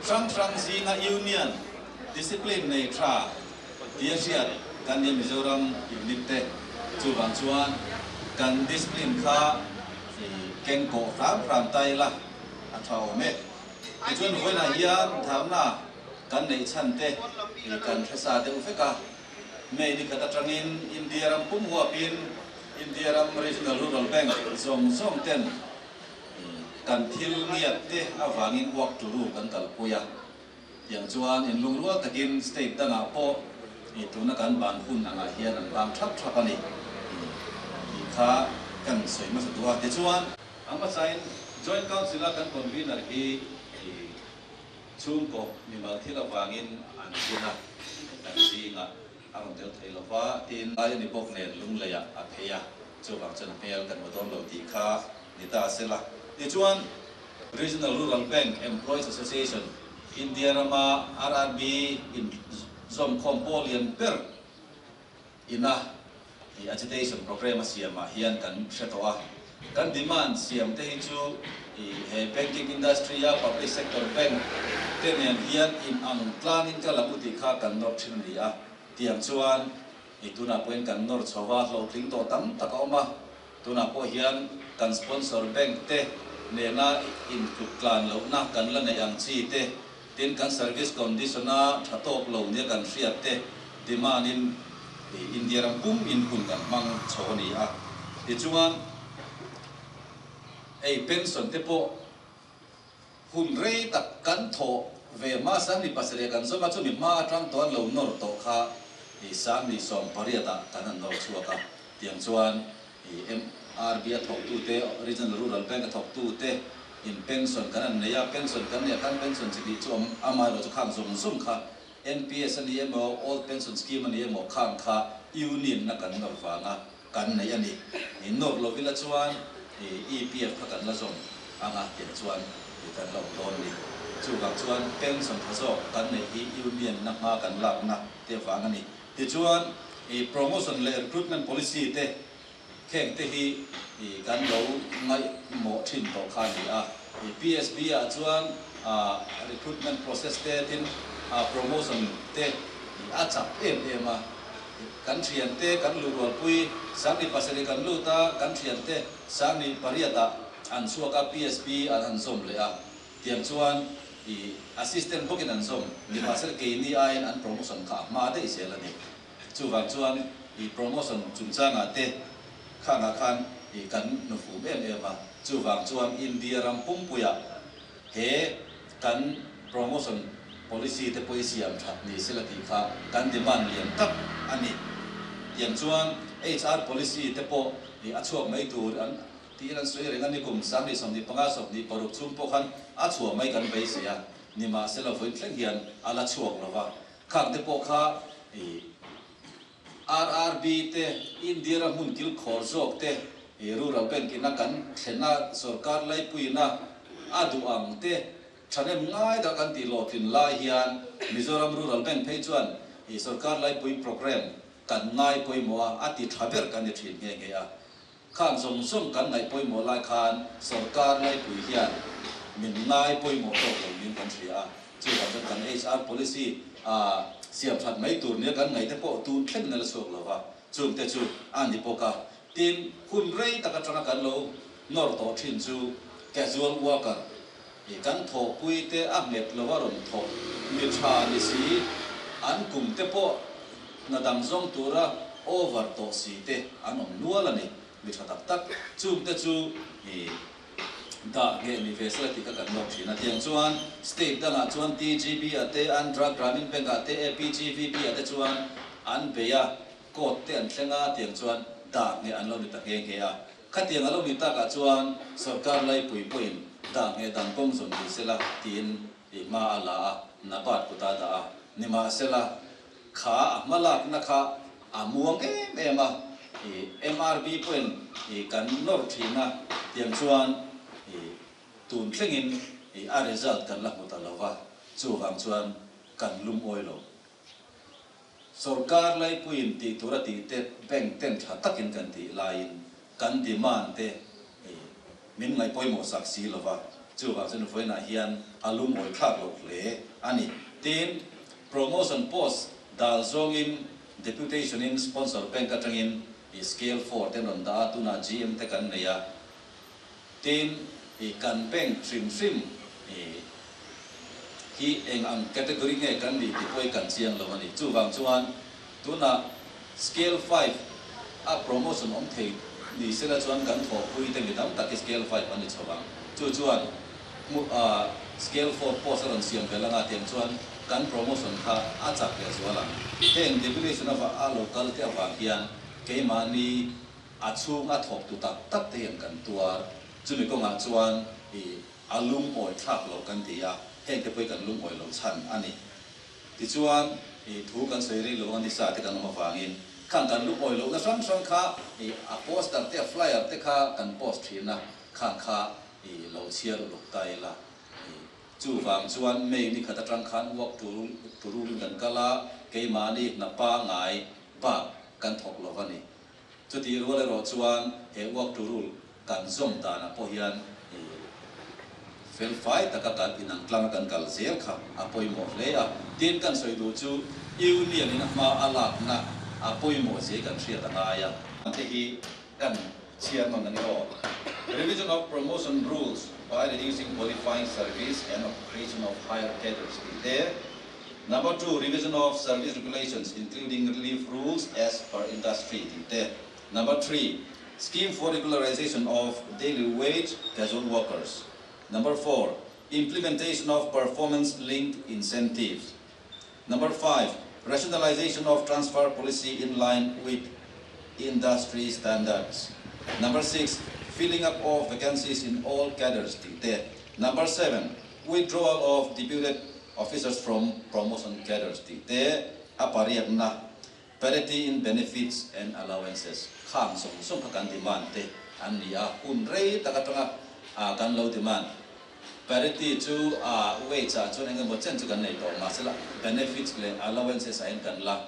hrang hrang zinga Union discipline nei tha tia hriat kan nia Mizoram unit te chuvang chuan kan discipline kha keng kawh hram hram ta ila a tha awm e. Tichuan vawiinah hian dharna kan neih chhan te kan hre sa deuh vek a, May ni khat atangin India ram pum huapin India ram Regional Rural Bank zawng zawng ten kan thil ngiat te avangin uak turu kan kalpui a. Tiang chuan inlungrual takin state dangah pawh tuna kan ban hun angah hian an bang thap thap a ni tih kha kan sawi hmasa duh a. Tichuan, a hmasain Joint Council-a kan convener hi chhungkaw mimal thil avangin an zin a, kan zingah a rawn tel thei lo va, tin lai a ni bawk nen lungleiah a phei a, chuvang chuan a hmel kan hmu dawn lo tih kha ni ta sela. Tichuan, Regional Rural Bank Employees Association, India rama RRB inzawmkhawm pawl lian ber ina i agitation programme a siamah hian kan hre tawh a. Kan demand siam te hi chu i he banking industry a public sector bank te nen hian inang tlangin ka lang u tih kha kan nawr thin a ni a. Tiang chuan i tunah pawhin kan nawr chho a, hlawhtling tawh tam tak a awm a. Tunah pawh hian kan sponsor bank te nena intluk tlan lohna kan la neih ang chi te, tin kan service condition a tha tawk lo nia kan hriat te demand in India ram pum in hun kan hmang chho a ni a. Tichuan hei pension te pawh hun rei tak kan thawh ve hma sangni pasarih kan zawm a, chumi hma atang tawh an lo nawr tawh kha sangni 18 ah kan han nawr chhuak a. Tiang chuan MRB a thawktute, Regional Rural Bank a thawktute in pension kan han nei a, pension kan neih ah khan pension chi hnih chu awm, amaherawhchu chu khang zawng zawng kha NPS a ni emaw, Old Pension Scheme a ni emaw khang kha Union na kan nawr vanga kan neih a ni. Nawr lo ila chuan EPF kha kan la zawm anga tiang chuan kan la awm dawn a ni. Chuvang chuan pension tha zawk kan neih hi Union na hma kan lakna te vang a ni. Tichuan, i promotion leh recruitment policy te kheng te hi i kan lo ngaihmawh thin tawh kha a ni a. I PSB ah chuan recruitment process te tin promotion te i a chak em em a. Kan thiante kan luhrualpui 27 kan lut a, kan thiante 18 ah an chhuak a, PSB an han zawm leh a. Tiang chuan i assistant bawkin an zawm, nimahsela keini aiin an promotion kha a hma daih zel a ni. Chuvang chuan i promotion chungchangah te khangah khan i kan hnufum em em a, chuvang chuan India ram pumpuiah he kan promotion policy te pawh i siam that ni sela tih kha kan demand lian tak a ni. Tiang chuan HR policy te pawh i a chhuak mai tur an Tiin an sawi reng a, nikum 2025 26 chhung pawh khan a chhuah mai kan beisei a, nimahsela vawiin thleng hian a la chhuak lo va, khang te pawh kha i RRB te, India ram hmun kil khawr zawk te, i Rural Bank ina kan thlena sorkar laipuiina a duh ang te thahnem ngai dah kan tih hlawhtlin lai hian Mizoram Rural Bank phei chuan i sorkar laipui programme kan ngai pawimawh a, a ti tha ber kan ni thin nghe nghe a. Khan zawng zawng kan ngaih pawimawh lai khan sorkar laipui hian min ngai pawimawh tawk lo niin kan hria a, chuvang chuan kan HR policy a siam that mai tur nia kan ngaih te pawh tun thlengin a la chhuak lo va, chung te chu a ni bawk a. Tin, hun rei tak atanga kan lo nawr tawh thin chu casual worker i kan thawhpui te a nghet lo a rawn thawk mi tha ni si, an kum te pawh hna dang zawng tura over tawh si te an awm nual a ni, mi tha tak tak chung te chu i dah ngheh ni ve sela tih kha kan lawk thin a, tiang chuan state dangah chuan TGB ah te, Andhra Gramin Bank ah te, APGVB ah te chuan an bei a, court te an thleng a, tiang chuan dah ngheh an lo ni ta nghe nghe a. Khatiang a lo ni takah chuan sorkar laipui pawhin dah ngheh dang kawng zawn ni sela tiin i hma a la a, Nabat kut a dah a. Nimahsela, kha a hma lakna kha a muang em em a, i MRB pawhin i kan nawr thin a, tiang chuan i tun thlengin i a result kan la hmu ta lo va, chuvang chuan kan lungawi lo. Sorkar laipuiin tih tur a tih te bank ten tha takin kan tih laiin kan demand te min ngaih pawimawh sak si lova. Chuvang chuan vawiinah hian a lungawi thlak loh hle a ni. Tin, promotion post dal zawngin deputation-in sponsor bank atangin i scale four te an rawn dah a, tunah GM te kan nei a. Tin, i kan bank hrim hrim i hi eng ang category nge kan nih tih pawh hi kan chiang lo a ni. Chuvang chuan tunah scale five a promotion awm thei ni sela chuan kan thawhpui te mi tam tak hi scale five an ni chho ang. Chu chuan hmu a scale four post a rawn siam vel anga tiang chuan kan promotion kha a chak leh zual ang. Heng deputation ava a lo kal te avang hian keimahni a chhung a thawk tu tak tak te hian kan tuar. Chumi kawngah chuan i a lungawi thlak loh kan ti a, heng te pawh hi kan lungawi lo chhan a ni. Tichuan, i thu kan sawi rei lo a ni sa te kan awm avangin khang kan lungawi lohna hrang hrang kha i a poster te a flyer te kha kan post thin a, khang kha i lo chhiar uluk ta ila. I chuvang chuan May ni khat atang khan work to to rule in kan kal a, keimahni hna pangai bak kan thawk lo a ni. Chutih rual erawh chuan he work to rule kan zawm danah pawh hian fel fai taka kan inang tlanga kan kal zel kha a pawimawh hle a. Tin, kan sawi duh chu Union in a hma a lakna a pawimawh zia kan hriat a ngai a. Te hi kan chhiar nawn a ni aw. Revision of promotion rules by reducing qualifying service and of creation of higher cadres tih te. Number two, revision of service regulations including relief rules as per industry tih te. Number three, scheme for regularization of daily wage casual workers. Number four, implementation of performance linked incentives. Number five, rationalization of transfer policy in line with industry standards. Number six, filling up of vacancies in all cadres tih te. Number seven, withdrawal of deputed officers from promotion cadres tih te a pariatna, parity in benefits and allowances khang zawng zawng kha kan demand te an ni a, hun rei tak atanga kan lo demand. Parity chu a wage ah chuan eng emaw chen chu kan nei tawh mahsela benefits leh allowances ah hian kan la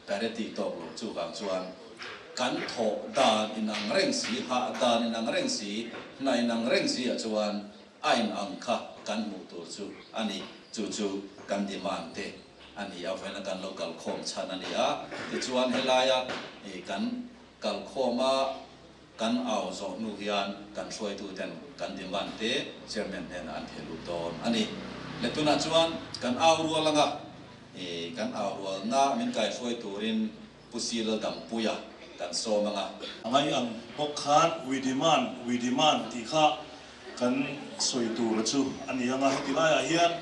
parity tawk lo chuvang chuan kan thawh dan inang reng si, hah dan inang reng si, hna inang reng si ah chuan a inang kha kan hmuh tur chu a ni. Chu chu kan demand te a ni a, vawiin a kan lo kalkhawm chhan a ni a. Tichuan helaia kan kalkhawm a Kan au zawh hnu hian kan hruaituten kan demand te Chairman hnenah an theh lut dawn a ni. Le tunah chuan kan au rual anga i kan au rualna min kaihruai turin Pu Silal Dampuia kan sawm anga. A ngai ang bawk khan we demand, we demand tih kha kan sawi tur chu a ni anga heti laiah hian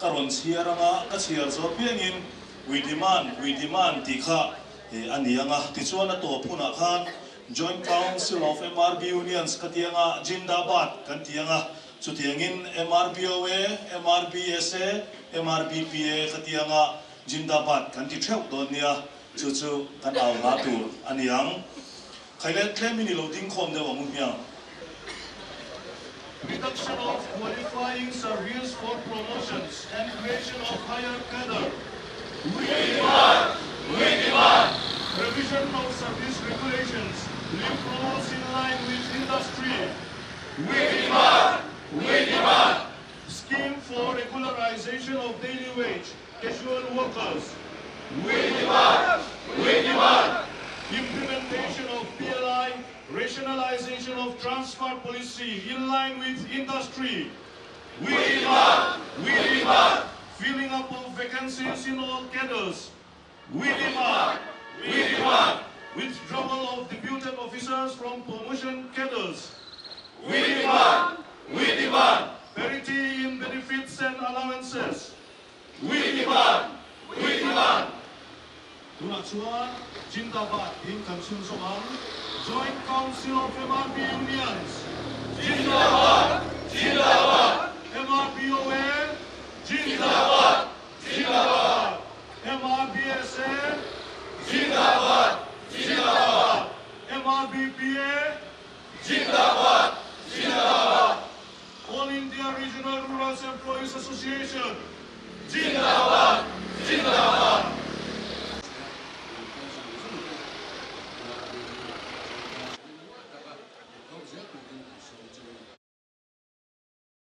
ka rawn chhiar anga ka chhiar zawh piangin we demand, we demand tih kha a ni anga tichuan a tawp hunah khan Joint Council of MRB Unions ka ti anga Jindabad kan ti anga chutiangin MRBOA, MRBSA, MRBPA ka ti anga Jindabad kan ti theuh dawn nia chu chu kan au hla tur a ni ang. Khaile tlemin i lo ding khawm deuh ang u hmiang. Reduction of qualifying service for promotions and creation of higher cadre. We demand! We demand! Revision of service regulations, leave rules in line with industry. We demand! We demand! Scheme for regularization of daily wage casual workers. We demand! We demand! Implementation of PLI, rationalization of transfer policy in line with industry. We demand! We demand! Filling up of vacancies in all cadres. We demand! We demand! Withdrawal of deputed officers from promotion cadres. We demand! We demand! Parity in benefits and allowances. We demand! We demand! Tunah chuan Jindabad tiin kan chhunzawm ang. Joint Council of MRB Unions, Jindabad! Jindabad! MRBOA, Jindabad! Jindabad! MRBSA,